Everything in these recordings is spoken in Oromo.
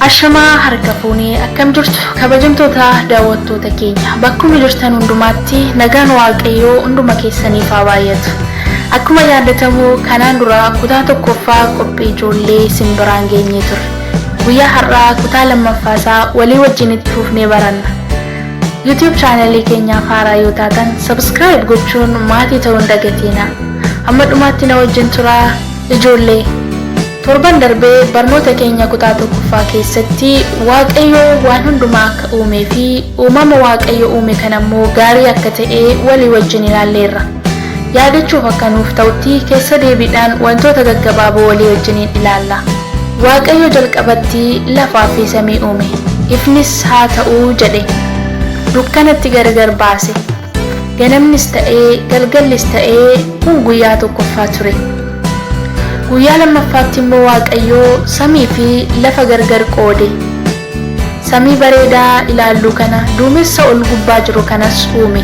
Ashamaa harka fuunee akkam jirtu kabajamtoota daawwattoota keenya bakkuma jirtan hundumaatti nagaan Waaqayyoo hunduma keessaniif haa baay'atu. Akkuma yaadatamu kanaan dura kutaa tokkoffaa qophii ijoollee simbiraan geenyee turre. Guyyaa har'aa kutaa lammaffaasaa walii wajjin itti fufnee baranna. YouTube chaanalii keenyaaf haaraa yoo taatan subscribe gochuun maatii ta'uu hin dagatinaa. Hamma dhumaatti na wajjin turaa ijoollee. Torban darbee barnoota keenya kutaa tokkoffaa keessatti Waaqayyo waan hundumaa akka uumee fi uumama Waaqayyo uume kana immoo gaarii akka ta'e walii wajjin ilaalleerra. Yaadachuuf akka nuuf ta'utti keessa deebiidhaan wantoota gaggabaaboo walii wajjiniin ilaalla. Waaqayyo jalqabatti lafaa fi samii uume. Ifnis haa ta'uu jedhe. Dukkanatti gargar baase. Ganamnis ta'ee galgallis ta'ee kun guyyaa tokkoffaa ture. Guyyaa lammaffaatti immoo Waaqayyo samii fi lafa gargar qoode. Samii bareedaa ilaalluu kana duumessa ol gubbaa jiru kanas uume.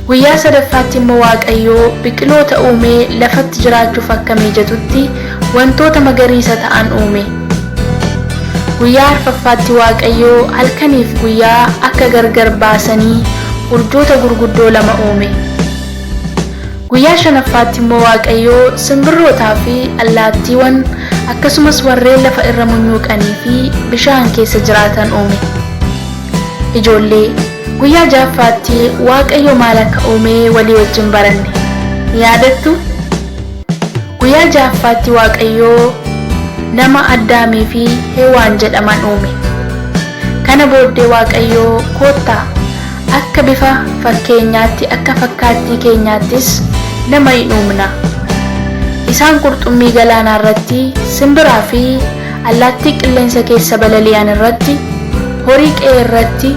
Guyyaa sadaffaatti immoo Waaqayyo biqiloota uumee lafatti jiraachuuf akka mijatutti wantoota magariisa ta'an uume. Guyyaa arfaffaatti Waaqayyo halkaniif guyyaa akka gargar baasanii urjoota gurguddoo lama uume. Guyyaa shanaffaatti immoo Waaqayyo simbirrootaa fi allaattiiwwan akkasumas warreen lafa irra munyuuqanii fi bishaan keessa jiraatan uume. Ijoollee, guyyaa ja'affaatti Waaqayyo maal akka uume walii wajjin baranne. Ni yaadattu? Guyyaa ja'affaatti Waaqayyo nama Addaamii fi Hewaan jedhaman uume. Kana booddee Waaqayyo koottaa akka bifa fakkeenyaatti akka fakkaattii keenyaattis nama in uumna. Isaan qurxummii galaanaa irratti, simbiraa fi allaattii qilleensa keessa balali'an irratti, horii qe'ee irratti,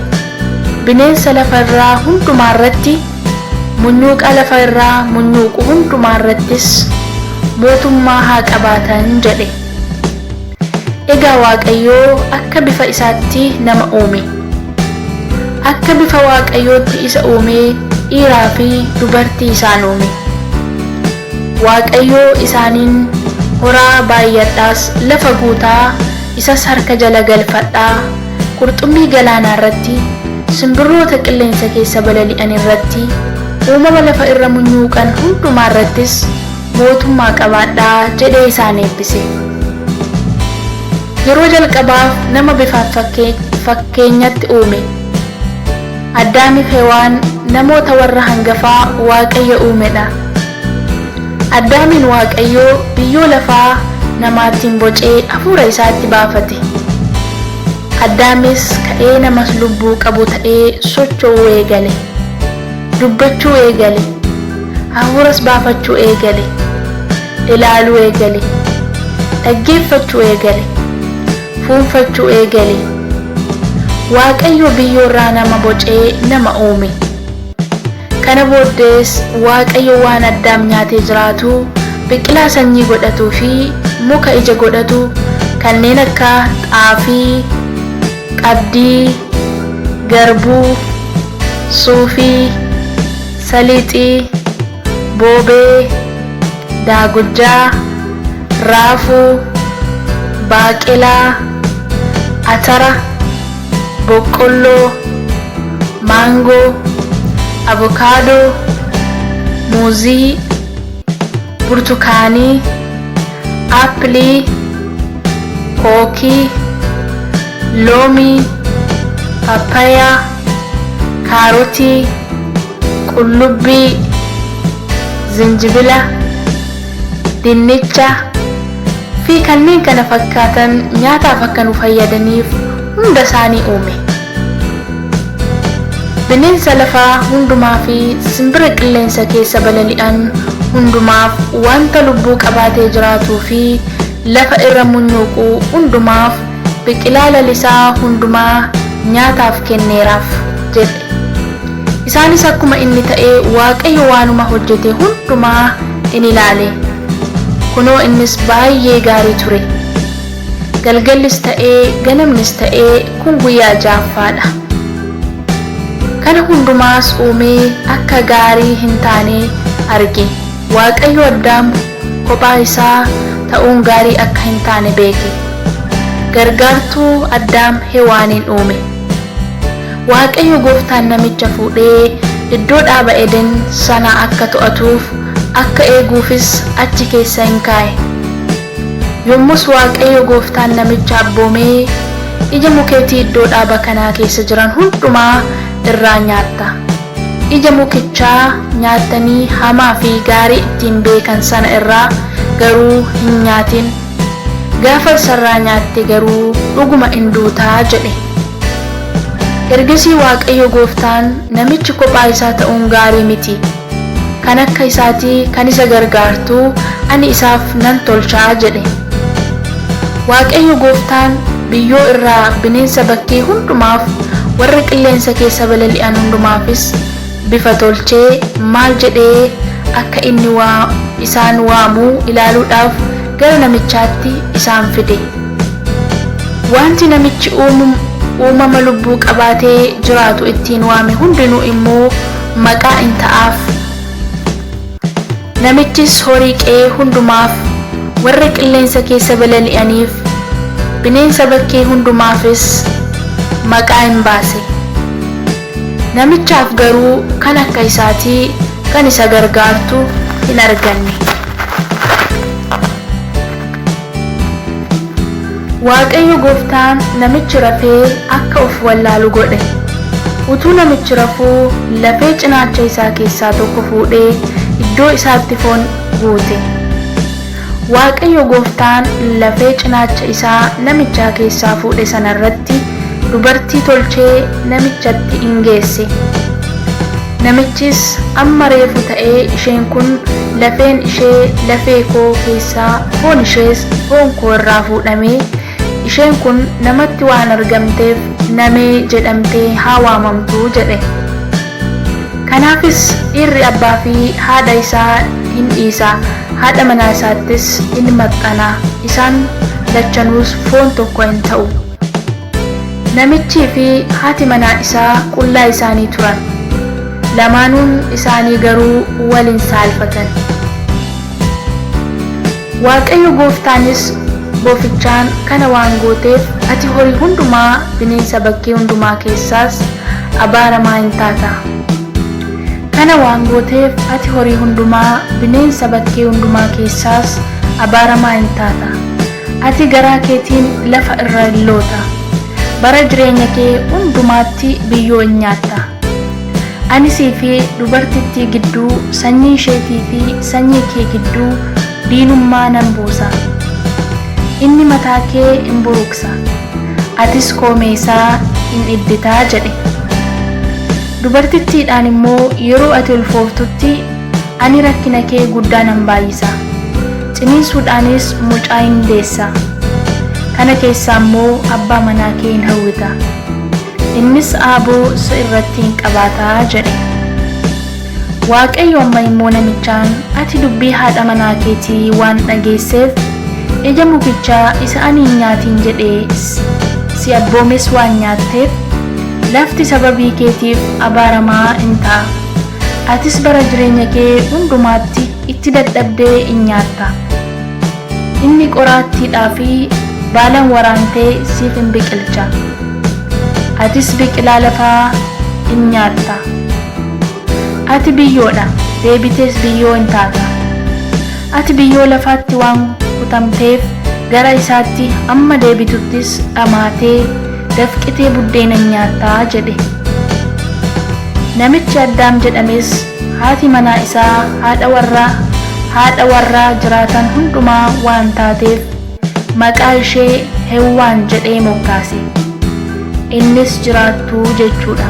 bineensa lafa irraa hundumaa irratti, munyuuqaa lafa irraa munyuuqu hundumaa irrattis mootummaa haa qabaatan jedhe. Egaa Waaqayyo akka bifa isaatti nama uume. Akka bifa Waaqayyootti isa uumee dhiiraa fi dubartii isaan uume. Waaqayyo isaaniin horaa baay'adhaas lafa guutaa isas harka jala galfadhaa qurxummii galaanaa irratti, simbirroota qilleensa keessa balali'an irratti, uumama lafa irra munyuuqan hundumaa irrattis mootummaa qabaadhaa jedhee isaan eebbise. Yeroo jalqabaaf nama bifaaf fakkeenyatti uume. Addaamiif Hewaan namoota warra hangafaa Waaqayyo uumedha. Addaamiin Waaqayyo biyyoo lafaa namaattiin bocee hafuura isaatti baafate. Addaamis ka'ee nama lubbuu qabu ta'ee socho'uu eegale. Dubbachuu eegale. Hafuuras baafachuu eegale. Ilaaluu eegale. Dhaggeeffachuu eegale. Fuunfachuu eegale. Waaqayyo biyyoorraa nama bocee nama uume. Kana booddees Waaqayyo waan Addaam nyaatee jiraatu, biqilaa sanyii godhatuu fi muka ija godhatu kanneen akka xaafii, qabdii, garbuu, suufii, saliixii, boobee, daagujjaa, raafuu, baaqelaa, atara, boqqolloo, maangoo, avokaadoo, muuzii, burtukaanii, aappilii, kookii, loomii, pappayaa, kaarotii, qullubbii, zinjibila, dinnicha fi kanneen kana fakkaatan nyaataaf akka nu fayyadaniif hunda isaanii uume. Bineensa lafaa hundumaa fi simbira qilleensa keessa balali'an hundumaaf wanta lubbuu qabaatee jiraatuu fi lafa irra munyuuqu hundumaaf biqilaa lalisaa hundumaa nyaataaf kenneeraaf jedhe. Isaanis akkuma inni ta'e Waaqayyo waanuma hojjete hundumaa in ilaale. Kunoo innis baay'ee gaarii ture. Galgallis ta'ee ganamnis ta'ee kun guyyaa ja'affaadha. Kana hundumaas uumee akka gaarii hin taane arge. Waaqayyo Addaam kophaa isaa ta'uun gaarii akka hin taane beeke. gargaartuu Addaam Hewaaniin uume. Waaqayyo gooftaan namicha fuudhee iddoo dhaaba Eden sana akka to'atuuf, akka eeguufis achi keessa in kaa'e. Yommus Waaqayyo gooftaan namicha abboomee, Ija mukeetii iddoo dhaaba kanaa keessa jiran hundumaa irraa nyaatta. Ija mukichaa nyaatanii hamaa fi gaarii ittiin beekan sana irraa garuu hin nyaatin! Gaafa isa irraa nyaatte garuu dhuguma in duuta jedhe. Ergasii Waaqayyo gooftaan, Namichi kophaa isaa ta'uun gaarii miti. Kan akka isaatii kan isa gargaartu ani isaaf nan tolcha jedhe. Waaqayyo gooftaan biyyoo irraa bineensa bakkee hundumaaf, warra qilleensa keessa balali'an hundumaafis bifa tolchee, maal jedhee akka inni isaan waamu ilaaluudhaaf gara namichaatti isaan fide. Wanti namichi uumama lubbuu qabaatee jiraatu ittiin waame hundinuu immoo maqaa in ta'aaf. Namichis horii qe'ee hundumaaf, warra qilleensa keessa balali'aniif, bineensa bakkee hundumaafis maqaa in baase. Namichaaf garuu kan akka isaatii kan isa gargaartu hin arganne. Waaqayyo gooftaan namichi rafee akka of wallaalu godhe. Utuu namichi rafuu lafee cinaacha isaa keessaa tokko fuudhee iddoo isaatti foon guute. Waaqayyo gooftaan lafee cinaacha isaa namichaa keessaa fuudhe sana irratti dubartii tolchee namichatti in geesse. Namichis, Amma reefu ta'ee isheen kun lafeen ishee lafee koo keessaa, foon ishees foon koo irraa fuudhamee, isheen kun namatti waan argamteef namee jedhamtee haa waamamtu jedhe. Kanaafis dhiirri abbaa fi haadha isaa in dhiisa, haadha manaa isaattis in maxxana, isaan lachanuus foon tokko in ta'u. Namichii fi haati manaa isaa qullaa isaanii turan, lamaanuun isaanii garuu wal hin saalfatan. Waaqayyo gooftaanis bofichaan, Kana waan gooteef, ati horii hundumaa, bineensa bakkee hundumaa keessaas abaaramaa in taata. Kana waan gooteef, ati horii hundumaa, bineensa bakkee hundumaa keessaas abaaramaa in taata. Ati garaa keetiin lafa irra in loota, bara jireenya kee hundumaatti biyyoo in nyaatta. Ani sii fi dubartittii gidduu, sanyii isheetii fi sanyii kee gidduu diinummaa nan buusa. Inni mataa kee in buruqsa, atis koomee isaa in iddita jedhe. Dubartittiidhaan immoo, Yeroo ati ulfooftutti ani rakkina kee guddaa nan baay'isa, ciniinsuudhaanis mucaa in deessa, kana keessaa immoo abbaa manaa kee in hawwita, innis aaboo si irratti in qabaata jedhe. Waaqayyo amma immoo namichaan, Ati dubbii haadha manaa keetii waan dhageesseef, ija mukichaa isa ani hin nyaatin jedhee si abboomes waan nyaatteef, lafti sababii keetiif abaaramaa in ta'a. Atis bara jireenya kee hundumaatti itti dadhabdee in nyaatta. Inni qoraattiidhaa fi baalan waraantee siif in biqilcha. Atis biqilaa lafaa in nyaatta. Ati biyyoo dha, deebitees biyyoo in taata. Ati biyyoo lafaatti waan kutamteef, gara isaatti hamma deebituttis dhamaatee, dafqitee buddeena in nyaatta jedhe. Namichi Addaam jedhames haati manaa isaa haadha warraa haadha warraa jiraatan hundumaa waan taateef, maqaa ishee Hewwaan jedhee moggaase. Innis jiraattuu jechuu dha.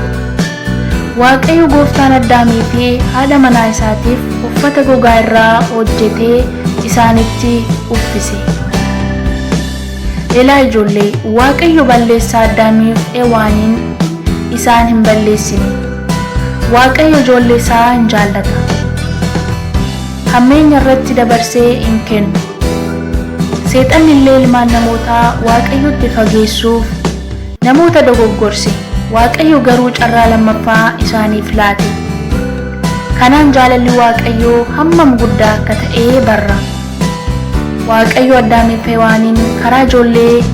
Waaqayyo gooftaan Addaamii fi haadha manaa isaatiif uffata gogaa irraa hojjetee isaanitti uffise. Elaa ijoollee, Waaqayyo balleessaa Addaamiif Hewaaniin isaan hin balleessine. Waaqayyo ijoollee isaa in jaallata. Hammeenya irratti dabarsee hin kennu. Seexanni illee ilmaan namootaa Waaqayyotti fageessuuf namoota dogoggorse, Waaqayyo garuu carraa lammaffaa isaaniif laate. Kanaan jaalalli Waaqayyoo hammam guddaa akka ta'e barra. Waaqayyo Addaamiif Hewaaniin karaa ijoollee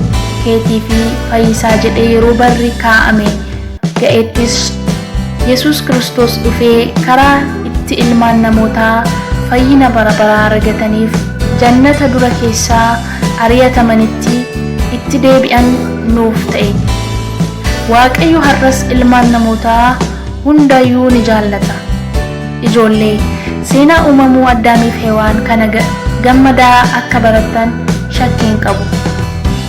keetii fi fayyisaa jedhee yeroo barri kaa'ame ga'ettis Yesuus Kiristoos dhufee karaa itti ilmaan namootaa fayyina bara baraa argataniif jannata dura keessaa ari'atamanitti itti deebi'an nuuf ta'e. Waaqayyo har'as ilmaan namootaa hundayyuu ni jaallata. Ijoollee, seenaa uumamuu Addaamiif Hewaan kana gammadaa akka barattan shakkii hin qabu.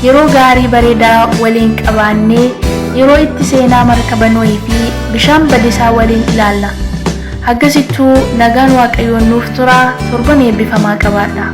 Yeroo gaarii bareedaa waliin qabaannee yeroo itti seenaa markaba Nohii fi bishaan badisaa waliin ilaalla. Hagasittuu nagaan Waaqayyoon nuuf turaa, torban eebbifamaa qabaadhaa.